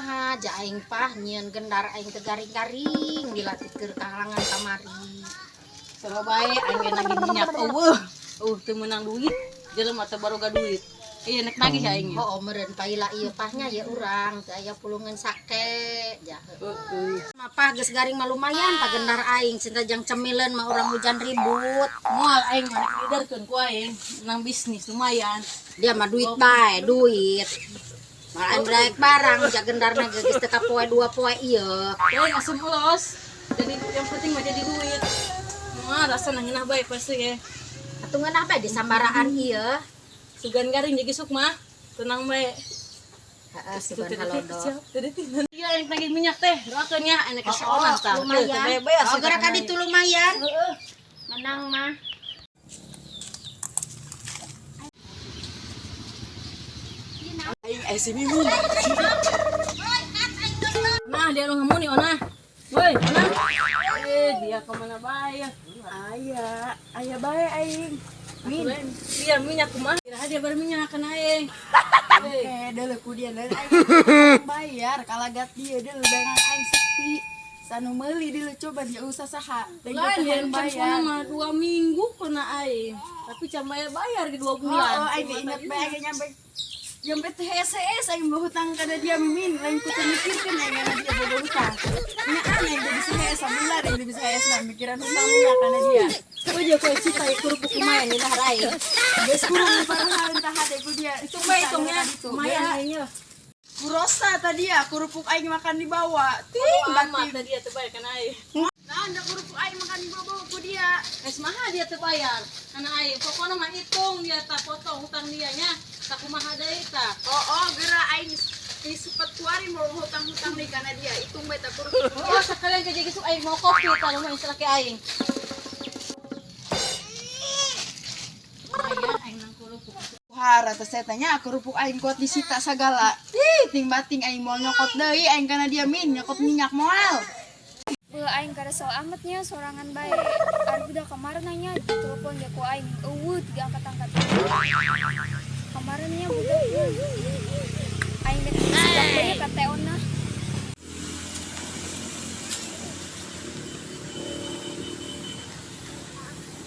Kumaha ja aing pah nyieun gendar aing teu garing-garing dilatih keur kahalangan kamari. Sarua bae aing ge nagih minyak eueuh. Teu meunang duit. Jelema teh baroga duit. Iya nek nagih aing ge. Oh, meureun paila ieu pahnya ya urang teu aya pulungan sake ja. Heeh. Mapah geus garing mah lumayan pagendar aing cinta jang cemileun mah urang hujan ribut. Moal aing mah nek diderkeun ku aing menang bisnis lumayan. Dia mah duit bae, duit. Malah aing daek barang ja gendarna ge geus teu kapoe dua poe ieu. Aing asem ulos. Jadi yang penting mah jadi duit. Moal rasa ngeunah bae pasti ge. Atuh ngeunah bae di sambaraan ieu. Sugan garing jadi suk mah. Tenang bae. Heeh, sugan halodo. Iya aing nagih minyak teh. Doakeun nya aing ke sekolah tah. Lumayan. Oh, geura ka ditu lumayan. Heeh. Menang mah. Aing eh si Mimun. Nah, dia nu ngemuni ona. Woi, ona. Eh, dia kemana bae? Aya, aya bae aing. Min. Iya, minyak kumaha? Kira dia berminyak kana aing. Eh, deuleu ku dia deuleu aing bayar kalagat dia deuleu dagangan aing sepi. Sanu meuli deuleu coba dia usah saha. Lain ya, hayang can mah 2 minggu kena aing. Tapi can bayar-bayar di 2 bulan. Oh, aing ge inget bae aing nyampe nyampe teh hese aing hutang kana dia Mimin, lain ku teu mikirkeun aing kana dia boga hutang. Nya aneh aing bisa hese sabulan aing bisa hese nah mikiran hutang minyak kana dia. Oh, dia kue cita ya kerupuk lumayan ini dahar aing. Geus kurang parahan tah hade ku dia. Hitung bae hitungnya. Lumayan aingnya. Kurosa tadi ya, kerupuk aing makan dibawa. Ting, Amat batin. tadi ya teu bayar kana aing. Nah, anda kerupuk aing makan dibawa ku dia. Es maha dia teu bayar kana aing. Pokokna mah hitung dia tak potong hutang dia nya. Tak kumaha deui tah. Oh, geura aing disepet kuari mau hutang-hutang nih kana dia. Hitung bae tah kerupuk. Oh, sekalian ke jadi aing mau kopi tah lumayan salaki aing. Lumayan aing nang kerupuk. Hara teh saya tanya kerupuk aing kuat disita sagala. Ih, ting bating aing mau nyokot deui aing kana dia min, nyokot minyak moal. Beuh aing karesel amatnya sorangan bae. Ari budak kemarin nanya telepon ge ku aing eueuh tiga angkat-angkat. Kemarinnya budaknya. Aing dek seblak bae ka teh ona.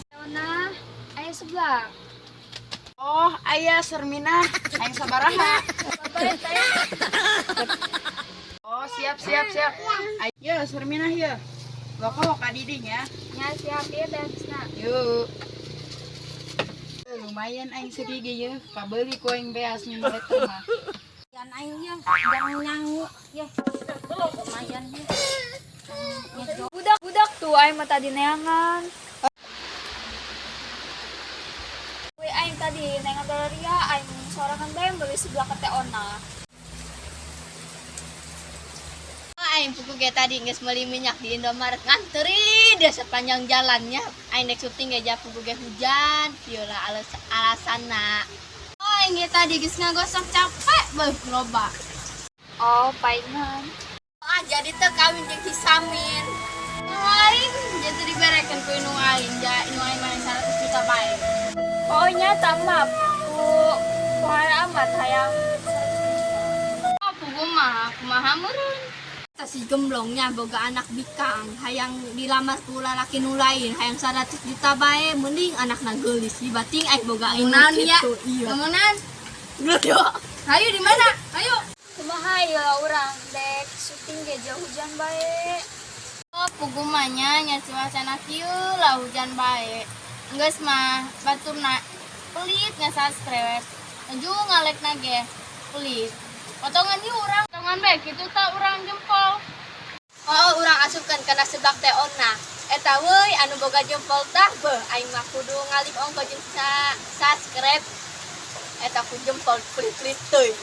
Teh ona, aya seblak. Oh, aya Sermina, aing sabaraha. Bae teh. Oh, siap siap siap. Ayo Sermina ya. Loko ka didinya. Nya siap ieu teh Tisna. Yuk. Lumayan aing sedih ge ye, kabeli ku aing beas 5 liter mah. Yan aing ye, jangan nyangu ye. Lumayan ye. Budak-budak tuh aing mah tadi neangan. Weh aing tadi neangan galeria aing sorangan bae beli seblak ka teh ona. Aing puku ge tadi geus meuli minyak di Indomaret nganteri dia sepanjang jalannya aing dek syuting ge ja puku ge hujan kieu lah alasanna. Oh aing ge tadi geus ngagosok capek beuh loba. Oh, paingan. Ah jadi teu kawin jeung si Samin. Nu aing jadi diberekeun ku indung aing ja indung aing mah 100 juta bae. Oh nya mah ku pohara amat hayang 100 juta. Oh pugu mah kumaha meureun. Tah si gemblongnya boga anak bikang hayang dilamar ku lalaki nu lain hayang 100 juta bae mending anakna geulis dibating aing boga indung kitu. Iya. Ngomong naon? Hayu di mana? Hayu. Kumaha ya urang dek syuting ge jauh hujan bae. Oh pugu mah nya nya cuacana kieu lah hujan bae. Geus mah baturna pelit nge-subscribe. Aju ngalekna ge pelit. Potongan ieu urang, potongan bae kitu tah urang jempol. Oh, urang asupkeun kana seblak teh ona. Eta weuy anu boga jempol tah beuh aing mah kudu ngalih ongko jeung subscribe. Eta ku jempol pelit-pelit teuing.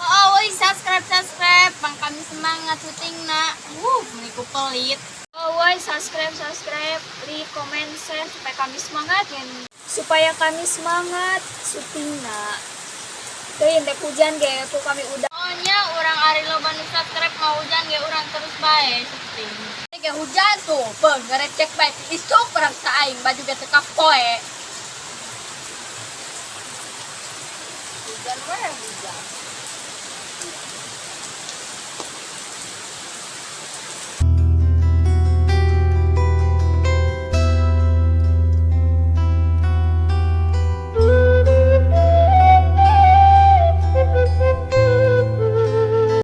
Oh, woi subscribe subscribe, pang kami semangat syutingna. Meuni ku pelit. Oh woi subscribe subscribe, like, comment, share supaya kami semangat ya. Supaya kami semangat syutingna. Teuing dek hujan ge ku kami udah. Oh nya urang ari loba nu subscribe mau hujan ge urang terus bae syuting. Ge hujan tuh, beuh ngarecek bae isuk urang saing baju ge teu kapoe. Hujan we hujan.